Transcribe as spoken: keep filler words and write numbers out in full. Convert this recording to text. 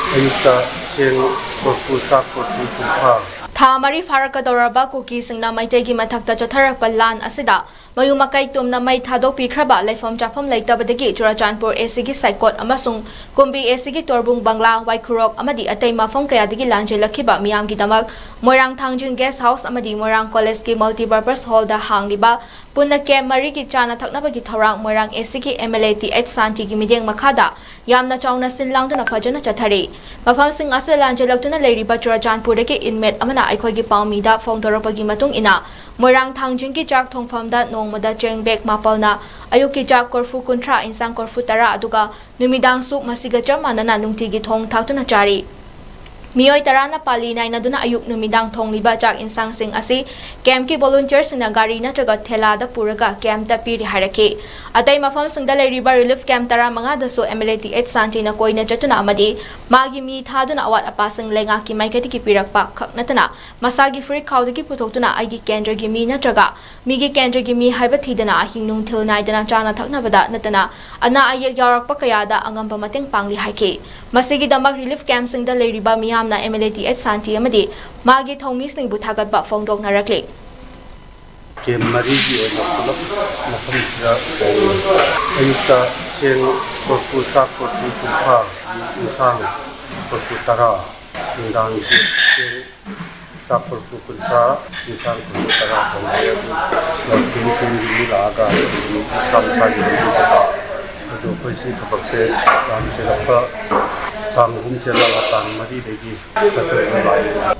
ꯑꯌꯨꯛꯇ ꯆꯦꯡ ꯀꯣꯔꯐꯨ, ꯆꯥꯛ ꯀꯣꯔꯐꯨ ꯀꯨꯟꯊ꯭ꯔꯥ꯫ ꯊꯥ ꯃꯔꯤ ꯐꯥꯔꯛꯀꯗꯧꯔꯕ ꯀꯨꯀꯤꯁꯤꯡꯅ ꯃꯩꯇꯩꯒꯤ ꯃꯊꯛꯇ ꯆꯠꯊꯔꯛꯄ ꯂꯥꯟ ꯑꯁꯤꯗ ꯃꯌꯨꯝ ꯃꯀꯩ ꯇꯨꯝꯅ ꯃꯩ ꯊꯥꯗꯣꯛꯄꯤꯈ꯭ꯔꯕ ꯂꯩꯐꯝ ꯆꯥꯐꯝ ꯂꯩꯇꯕꯗꯒꯤ ꯆꯨꯔꯆꯥꯟꯄꯨꯔ ꯑꯦꯁꯤꯒꯤ ꯁꯥꯏꯀꯣꯠ ꯑꯃꯁꯨꯡ ꯀꯨꯝꯕꯤ ꯑꯦꯁꯤꯒꯤ ꯇꯣꯔꯕꯨꯡ ꯕꯪꯂꯥ, ꯋꯥꯏꯈꯨꯔꯣꯛ ꯑꯃꯗꯤ ꯑꯇꯩ ꯃꯐꯝ ꯀꯌꯥꯗꯒꯤ ꯂꯥꯟꯖꯦꯜꯂꯛꯈꯤꯕ ꯃꯤꯌꯥꯝꯒꯤꯗꯃꯛ ꯃꯣꯏꯔꯥꯡ ꯊꯥꯡꯖꯤꯡ ꯒꯦꯁ ꯍꯥꯎꯁ ꯑꯃꯗꯤ ꯃꯣꯏꯔꯥꯡ ꯀꯣꯂꯦꯖꯀꯤ ꯃꯜꯇꯤꯄꯔꯄꯁ ꯍꯣꯜꯗ ꯍꯥꯡꯂꯤꯕ ꯄꯨꯟꯅ ꯀꯦꯝ ꯃꯔꯤꯒꯤ ꯆꯥꯅ ꯊꯛꯅꯕꯒꯤ ꯊꯧꯔꯥꯡ ꯃꯣꯏꯔꯥꯡ ꯑꯦꯁꯤꯒꯤ M L A T H ꯁꯥꯟꯇꯤꯒꯤ ꯃꯤꯠꯌꯦꯡ ꯃꯈꯥꯗ ꯌꯥꯝꯅ ꯆꯥꯎꯅ ꯁꯤꯟ ꯂꯥꯡꯗꯨꯅ ꯐꯖꯅ ꯆꯠꯊꯔꯤ꯫ ꯃꯐꯝꯁꯤꯡ ꯑꯁꯤꯗ ꯂꯥꯟꯖꯦꯜꯂꯛꯇꯨꯅ ꯂꯩꯔꯤꯕ ꯆꯨꯔꯆꯥꯟꯄꯨꯔꯗꯒꯤ ꯏꯟꯃꯦꯠ ꯑꯃꯅ ꯑꯩꯈꯣꯏꯒꯤ ꯄꯥꯎꯃꯤꯗ ꯐꯣꯡꯗꯣꯔꯛꯄꯒꯤ ꯃꯇꯨꯡ ꯏꯟꯅ, ꯃꯣꯏꯔꯥꯡ ꯊꯥꯡꯖꯤꯡꯒꯤ ꯆꯥꯛ ꯊꯣꯡꯐꯝꯗ ꯅꯣꯡꯃꯗ ꯆꯦꯡ ꯕꯦꯒ ꯃꯥꯄꯜꯅ ꯑꯌꯨꯛꯀꯤ ꯆꯥꯛ ꯀꯣꯔꯐꯨ ꯀꯨꯟꯊ꯭ꯔꯥ, ꯏꯟꯁꯥꯡ ꯀꯣꯔꯐꯨ ꯇꯔꯥ, ꯑꯗꯨꯒ ꯅꯨꯃꯤꯗꯥꯡꯁꯨ ꯃꯁꯤꯒ ꯆꯞ ꯃꯥꯟꯅꯅ ꯅꯨꯡꯇꯤꯒꯤ ꯊꯣꯡ ꯊꯥꯛꯇꯨꯅ ꯆꯥꯔꯤ꯫ ꯃꯤꯑꯣꯏ ꯇꯔꯥꯅ ꯄꯥꯂꯤ ꯅꯥꯏꯅꯗꯨꯅ ꯑꯌꯨꯛ ꯅꯨꯃꯤꯗꯥꯡ ꯊꯣꯡꯂꯤꯕ ꯆꯥꯛ ꯏꯟꯁꯥꯡꯁꯤꯡ ꯑꯁꯤ ꯀꯦꯝꯞꯀꯤ ꯚꯣꯂꯨꯟꯇꯤꯌꯔꯁꯤꯡꯅ ꯒꯥꯔꯤ ꯅꯠꯇ꯭ꯔꯒ ꯊꯦꯂꯥꯗ ꯄꯨꯔꯒ ꯀꯦꯝꯞꯇ ꯄꯤꯔꯤ ꯍꯥꯏꯔꯛꯈꯤ꯫ ꯑꯇꯩ ꯃꯐꯝꯁꯤꯡꯗ ꯂꯩꯔꯤꯕ ꯔꯤꯂꯤꯐ ꯀꯦꯝꯞ ꯇꯔꯥꯃꯉꯥꯗꯁꯨ M L A T H ꯁꯥꯟꯇꯤꯅ ꯀꯣꯏꯅ ꯆꯠꯇꯨꯅ ꯑꯃꯗꯤ ꯃꯥꯒꯤ ꯃꯤ ꯊꯥꯗꯨꯅ ꯑꯋꯥꯠ ꯑꯄꯥꯁꯤꯡ ꯂꯩꯉꯥꯛꯀꯤ ꯃꯥꯏꯀꯩꯗꯒꯤ ꯄꯤꯔꯛꯄ ꯈꯛ ꯅꯠꯇꯅ ꯃꯁꯥꯒꯤ ꯐꯨꯔꯤꯠ ꯈꯥꯎꯗꯒꯤ ꯄꯨꯊꯣꯛꯇꯨꯅ ꯑꯩꯒꯤ ꯀꯦꯟꯗ꯭ꯔꯒꯤ ꯃꯤ ꯅꯠꯇ꯭ꯔꯒ ꯃꯤꯒꯤ ꯀꯦꯟꯗ꯭ꯔꯒꯤ ꯃꯤ ꯍꯥꯏꯕ ꯊꯤꯗꯅ ꯑꯍꯤꯡ ꯅꯨꯡꯊꯤꯜ ꯅꯥꯏꯗꯅ ꯆꯥꯅ ꯊꯛꯅꯕꯗ ꯅꯠꯇꯅ ꯑꯅꯥ ꯑꯌꯦꯛ ꯌꯥꯎꯔꯛꯄ ꯀꯌꯥꯗ ꯑꯉꯝꯕ ꯃꯇꯦꯡ ꯄꯥꯡꯂꯤ ꯍꯥꯏꯈꯤ꯫ ꯃꯁꯤꯒꯤꯗꯃꯛ ꯔꯤꯂꯤꯐ ꯀꯦꯝꯞꯁꯤꯡꯗ ꯂꯩꯔꯤꯕ ꯃꯤꯌꯥꯝꯅ M L A T H Shanti ꯑꯃꯗꯤ ꯃꯥꯒꯤ ꯊꯧꯃꯤꯁꯤꯡꯕꯨ ꯊꯥꯒꯠꯄ ꯐꯣꯡꯗꯣꯛꯅꯔꯛꯂꯤ꯫ ꯀꯦꯝꯞ ꯃꯔꯤꯒꯤ ꯑꯣꯏꯅ ꯄꯨꯂꯞ ꯃꯐꯝꯁꯤꯗ ꯂꯩꯔꯤ꯫ ꯑꯌꯨꯛꯇ ꯆꯦꯡ ꯀꯣꯔꯐꯨ, ꯆꯥꯛ ꯀꯣꯔꯐꯨ ꯀꯨꯟꯊ꯭ꯔꯥ, ꯏꯟꯁꯥꯡ ꯀꯣꯔꯐꯨ ꯇꯔꯥ, ꯅꯨꯡꯗꯥꯡꯒꯤ ꯆꯦꯡ ꯆꯥꯛ ꯀꯣꯔꯐꯨ ꯀꯨꯟꯊ꯭ꯔꯥ, ꯏꯟꯁꯥꯡ ꯀꯣꯔꯐꯨ ꯇꯔꯥ ꯊꯣꯡꯉꯦ꯫ ꯑꯗꯨ ꯀꯦꯝꯞ ꯀꯦꯝꯞꯀꯤ ꯃꯤ ꯂꯥꯛꯑꯒ ꯑꯗꯨꯝ ꯃꯁꯥ ꯃꯁꯥꯒꯤ ꯂꯧꯖꯕꯗꯣ꯫ ꯑꯗꯨ ꯑꯩꯈꯣꯏ ꯁꯤ ꯊꯕꯛꯁꯦ ꯂꯥꯟ ꯆꯦꯜꯂꯛꯄ ꯇꯥꯡ ꯑꯍꯨꯝ ꯆꯦꯜꯂꯒ ꯇꯥꯡ ꯃꯔꯤꯗꯒꯤ ꯆꯠꯊꯗꯨꯅ ꯂꯥꯛꯏ꯫